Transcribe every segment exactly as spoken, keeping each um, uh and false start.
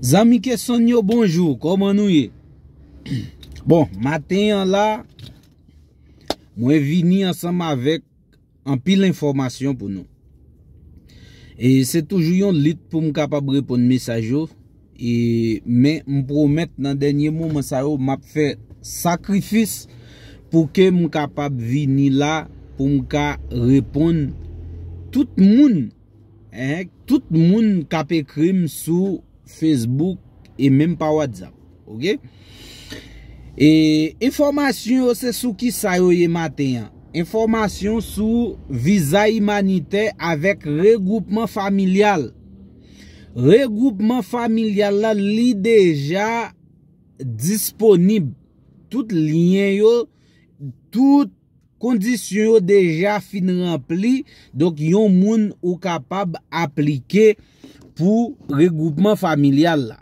Zanmi Kesonn yo, bonjou, kòman nou ye? Bon, maten an la, mwen vini ansanm avèk anpil enfòmasyon pou nou. E se toujou yon lit pou m kapab reponn mesaj yo. E, men m pwomèt nan dènye moman sa yo, m ap fè sakrifis pou ke m kapab vini la, pou m ka reponn tout moun, en, tout moun k ap ekri m sou Facebook e menm pa WhatsApp. Oke? E enfòmasyon yo se sou ki sa yo ye maten an. Enfòmasyon sou viza imanitè avèk regwoupman familyal. Regwoupman familyal la, li deja disponib. Tout lyen yo, tout kondisyon yo deja fin ranpli. Donk, yon moun ou kapab aplike pou regwoupman familyal la.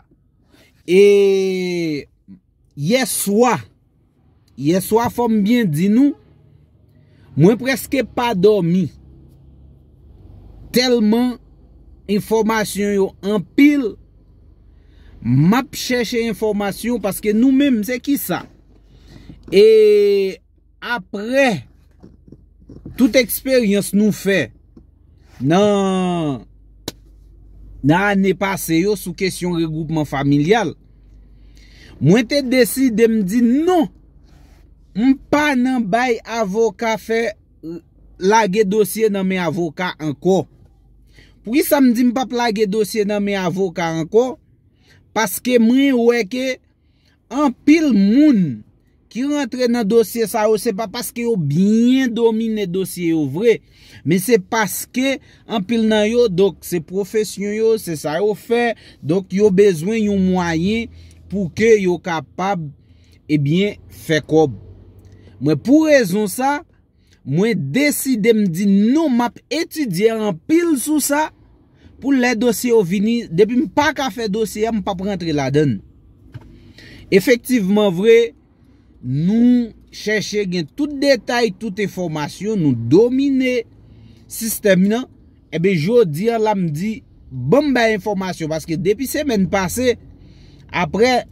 E yè swa, yè swa, fò m byen di nou, mwen prèske pa dòmi. Tèlman enfòmasyon yo anpil, m ap chèche enfòmasyon paske nou menm, se ki sa? E aprè tout eksperyans nou fè nan, nan ane pase yo sou kesyon regwoupman familyal, mwen te deside m di non, m pa nan bay avoka fè lage dosye nan men avoka ankò. Poukisa m di m p ap lage dosye nan men avoka ankò? Paske mwen wè ke anpil moun ki rantre nan dosye sa yo, se pa paske yo byen domine dosye yo vre, men se paske anpil nan yo, donk, se pwofesyon yo, se sa yo fè, donk, yo bezwen yon mwayen pou ke yo kapab, ebyen, fè kòb. Mwen, pou rezon sa, mwen deside m di non, m ap etidye anpil sou sa, pou lè dosye yo vini, depi m pa ka fè dosye a, m p ap rantre ladan l. Efektivman vre, nou chèche gen tout detay, tout enfòmasyon, nou domine sistèm nan. Ebyen, jodi a la, m di, ban m bay enfòmasyon, paske depi semèn pase, aprè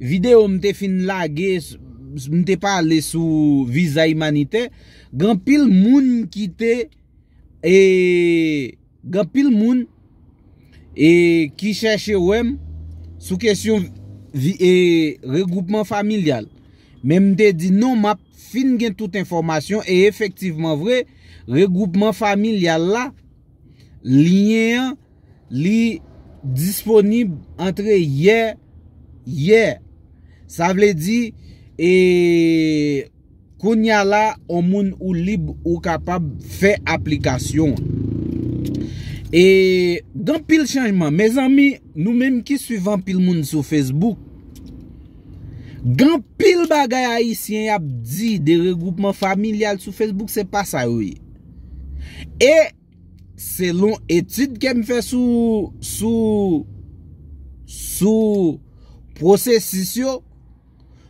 videyo m te fin lage, m te pale sou viza imanitè, gen anpil moun ki te, e, gen anpil moun, e, ki chèche wè m sou kesyon vi-, e, regwoupman familyal. Men m te di non, m ap fin gen tout enfòmasyon, e efektivman vre, regwoupman familyal la, lyen an, li disponib antre yè, yè. Sa vle di, e, kounye a la, on moun ou lib, ou kapab fè aplikasyon an. E gen anpil chanjman. Mezanmi, nou menm ki swiv anpil moun sou Facebook, gen anpil bagay Ayisyen y ap di de regwoupman familyal sou Facebook, se pa sa yo ye. E selon etid ke m fè sou, sou, sou pwosesis yo,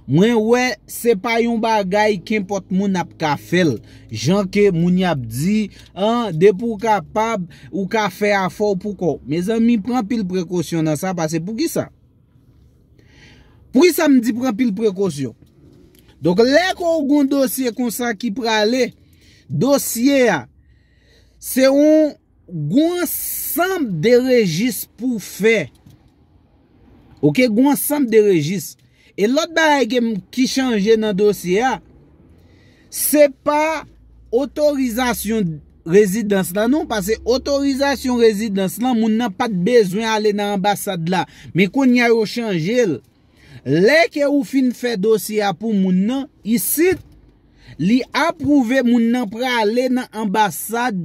mwen wè se pa yon bagay kenpòt moun ap ka fè l. Jan ke moun y ap di, an, depi w kapab, ou ka fè afè w pou kò w. Mezanmi, pran pil prekosyon nan sa, paske poukisa? Poukisa m di pran pil prekosyon? Donk, lè ke w gon dosye konsa ki prale, dosye a, se yon, gon ansanm de rejis pou fè. Oke, gon ansanm de rejis. E lòt bagay ke m, ki chanje nan dosye a, se pa otorizasyon rezidans lan non, paske otorizasyon rezidans lan, moun nan pa t bezwen ale nan anbasad la. Men kounye a yo chanje l. Lè ke ou fin fè dosye a pou moun nan, isit, li apwouve moun nan prale nan anbasad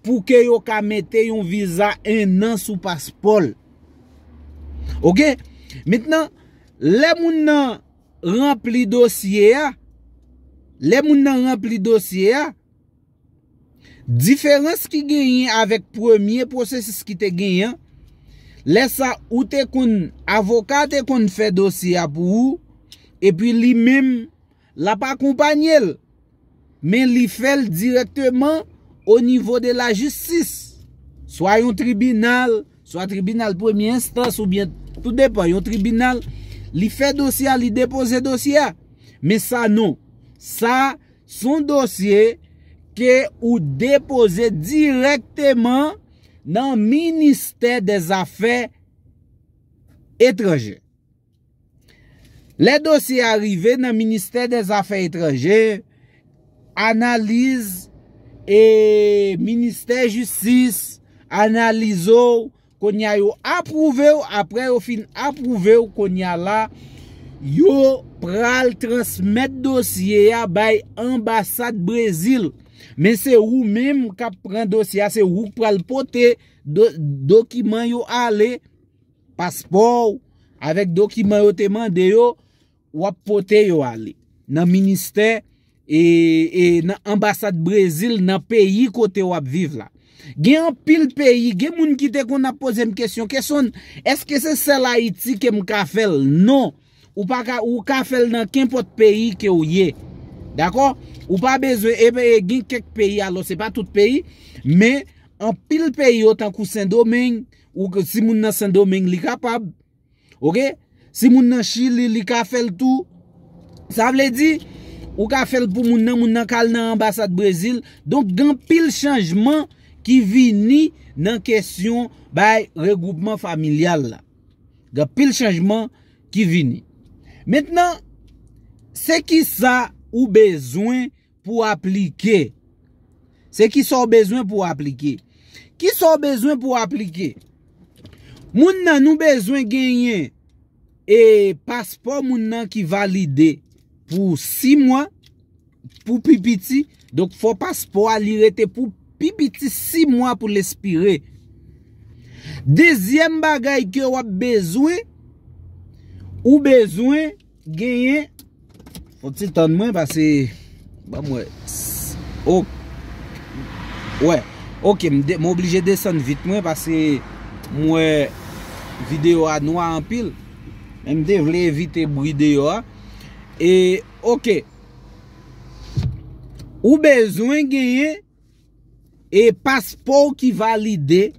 pou ke yo ka mete yon viza en an sou paspò l. Oke? Mentnan, lè moun nan ranpli dosye a, lè moun nan ranpli dosye a, diferans ki genyen avèk premye pwosesis ki te genyen an, lè sa ou te konn, avoka te konn fè dosye a pou ou, epi li menm, l ap akonpanye l, men li fè l dirèkteman o nivo de lajistis, swa yon tribinal, swa tribinal premye enstans oubyen Tou depan, yon tribinal, li fè dosye a, li depoze dosye a. Men sa non. Sa, se yon dosye ke ou depoze dirèkteman nan ministè dè zafè etranjè. Lè dosye a rive nan ministè dè zafè etranjè, analiz e ministè jistis analize w, kounye a yo apwouve w, apre yo fin apwouve w, kounye a la, yo pral transmèt dosye a bay anbasad Brezil. Men se ou menm k ap pran dosye a, se ou k pral pote do, dokiman yo ale, paspò w, avèk dokiman yo te mande yo, w ap pote yo ale nan ministè e, e nan anbasad Brezil nan peyi kote w ap viv la. Gen anpil peyi, gen moun ki te konn ap poze m kesyon, kesyon, èske se sèl Ayiti ke m ka fè l? Non. Ou pa ka, ou ka fè l nan kenpòt peyi ke w ye. Dakò? Ou pa bezwen, e, e gen kèk peyi, alò se pa tout peyi, men anpil peyi yo tankou Sendomeng, ou ke, si moun nan Sendomeng, li kapab. Oke? Si moun nan Chili, li ka fè l tou. Sa vle di, ou ka fè l pou moun nan, moun nan ka al nan anbasad Brezil. Donk, gen anpil chanjman ki vini nan kesyon bay regwoupman familyal la. Gen anpil chanjman ki vini. Mentnan, se kisa ou bezwen pou aplike? Se kisa w bezwen pou w aplike? Kisa w bezwen pou w aplike? Moun nan, nou bezwen genyen e paspò moun nan ki valide pou sis mwa, pou pi piti. Donk, fò paspò a li rete pou pi piti sis mwa pou l espire. Dezyèm bagay ke w ap bezwen, ou bezwen genyen, fò ti tann mwen pase, ban mwen, o, wè, oke, m de, m oblije desann vit mwen pase m wè videyo a nwa anpil, men m te vle evite bri deyò a. E, oke, ou bezwen genyen e paspò w ki valide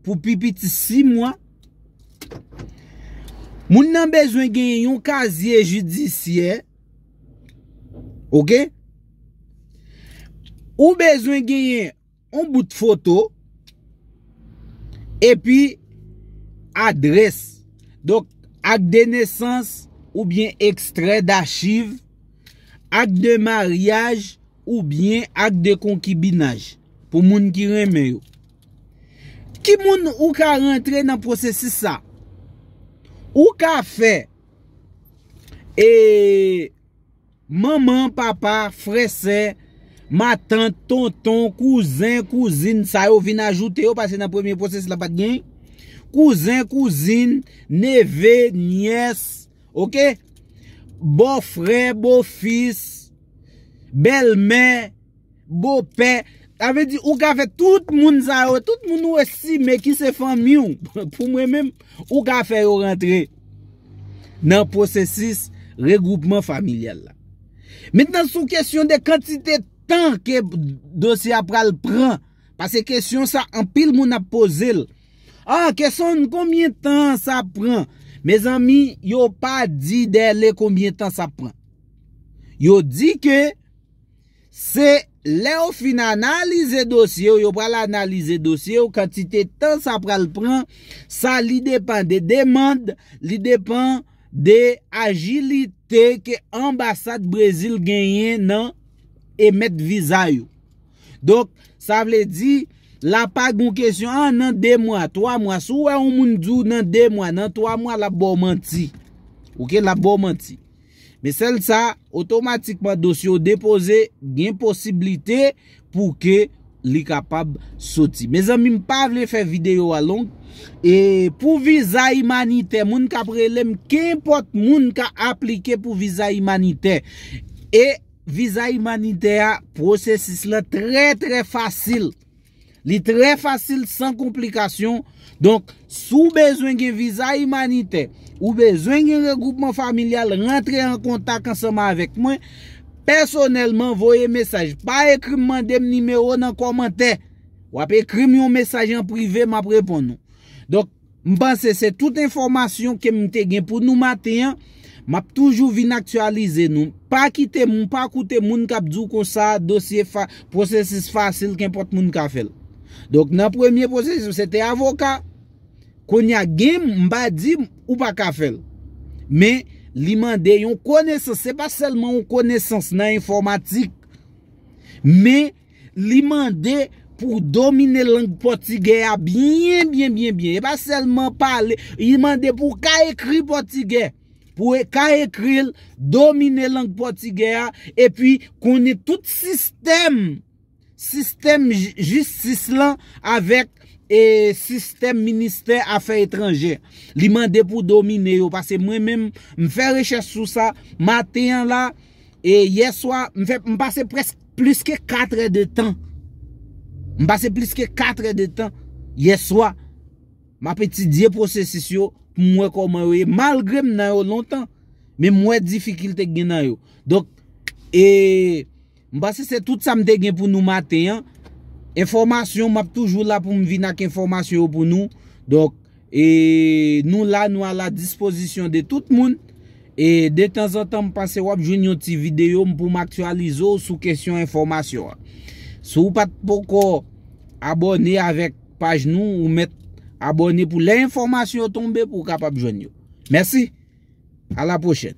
pou pi piti sis mwa. Moun nan bezwen genyen yon kazye jidisyè. Oke? Ou bezwen genyen yon bout foto epi adrès. Donk, ak de nesans oubyen ekstrè dachiv, ak de maryaj oubyen ak de konkibinaj pou moun ki renmen yo. Ki moun ou ka rantre nan pwosesis sa? Ou ka fè e manman, papa, frè, sè, matant, tonton, kouzen, kouzin, sa yo vin ajoute yo, paske nan premye pwosesis la pa t gen. Kouzen, kouzin, neve, nyès, oke? Bòfrè, bofis, bèlmè, bopè. Sa vle di, ou ka fè tout moun sa yo, tout moun ou estime ki se fanmi w, pou mwen menm, ou ka fè yo rantre nan pwosesis regwoupman familyal la. Mentnan, sou kesyon de kantite tan ke dosye a pral pran, paske kesyon sa, anpil moun ap poze l. Ah, kesyon konbyen tan sa pran? Mezanmi, yo pa di dèle konbyen tan sa pran. Yo di ke se lè yo fin analize dosye w, yo pral analize dosye w, kantite tan sa pral pran, sa li depann de demann, li depann de ajilite ke anbasad Brezil genyen nan emèt viza yo. Donk, sa vle di, la pa gon kesyon, ah, nan de mwa, twa mwa. Si w wè yon moun di w nan de mwa, nan twa mwa, l ap ba w manti. Oke, l ap ba w manti. Men sèl sa, otomatikman dosye w depoze, gen posiblite pou ke li kapab soti. Mezanmi, m pa vle fè videyo a long. E pou viza imanitè, moun k ap rele m, kenpòt moun ka aplike pou viza imanitè. E viza imanitè a, pwosesis lan trè, trè fasil. Li trè fasil, san konplikasyon. Donk, si w bezwen gen viza imanitè, ou bezwen gen regwoupman familyal, rantre an kontak ansanm avèk mwen. Pèsonèlman, voye mesaj. Pa ekri m, mande m nimewo nan kòmantè. W ap ekri m yon mesaj an prive, m ap reponn ou. Donk, M panse se tout enfòmasyon ke m te gen pou nou maten an. M ap toujou vin aktyalize nou. Pa kite moun, pa koute moun k ap di w konsa dosye fa, pwosesis fasil, kenpòt moun ka fè l. Donk, nan premye pwosesis, se te avoka. Kounye a gen, m pa di ou pa ka fè l. Men, li mande yon konesans. Se pa sèlman yon konesans nan enfòmatik. Men, li mande pou w domine lang pòtigè a byen, byen, byen, byen. E pa sèlman pale, li mande pou w ka ekri pòtigè. Pou w ka ekri l, domine lang pòtigè a, epi konnen tout sistèm, sistèm j-, jistis lan avèk, e, sistèm ministè afè etranjè. Li mande pou w domine yo, paske mwen menm, m fè rechèch sou sa maten an la, e yè swa, m fè, m pase prèske plis ke kat è de tan. M pase plis ke kat è de tan yè swa. M ap etidye pwosesis yo pou m wè kòman yo ye. Malgre m nan yo lontan, men m wè difikilte k gen nan yo. Donk, e, m panse se tout sa m te gen pou nou maten an. Enfòmasyon, m ap toujou la pou m vin ak enfòmasyon yo pou nou. Donk, e, nou la, nou a la dispozisyon de tout moun. E detanzantan, m panse w ap jwenn yon ti videyo m pou m aktyalize w sou kesyon enfòmasyon an. Si w pa t poko abòne avèk paj nou, ou mèt abòne pou lè enfòmasyon yo tonbe pou w kapab jwenn yo. Mèsi. A la pwochèn.